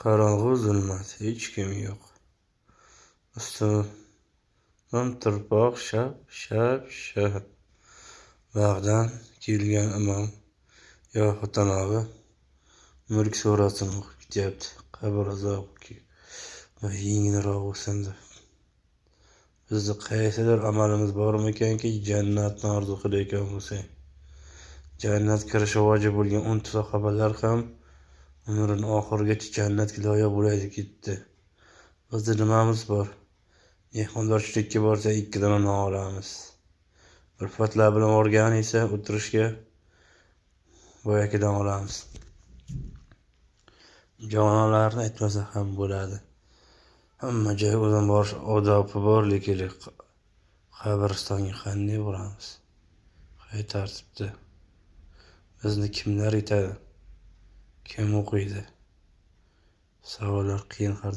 Qorong'u zulmat, hech kim yo'q. Ustimdan tuproq shap shap shap. Bag'dan kelgan imom yo xotin og'a Mulk surasini o'qib ketyapti. Qabr azobi yengilroq bo'lsin deb. Bizni qaysidir amalimiz bormikanki, jannatni orzu qilayotgan bo'lsak. Jannat kirishi vojib bo'lgan 10 sahobalar ham umrini oxirigacha jannatga loyiq bo'ladi ketdi. Bizda nimamiz bor? Mehmondorchilikka borsak, 2 dona non olamiz. Ulfatlar bilan borgan esa o'tirishga boyagidan olamiz. Jononlarni aytmasa ham bo'ladi. Hamma joy o'zim borish odobi bor, lekin qabristonga qanday boramiz? Qay tartibda? Bizni kimlar etadi? Kim o'qiydi? Savollar qiyin har.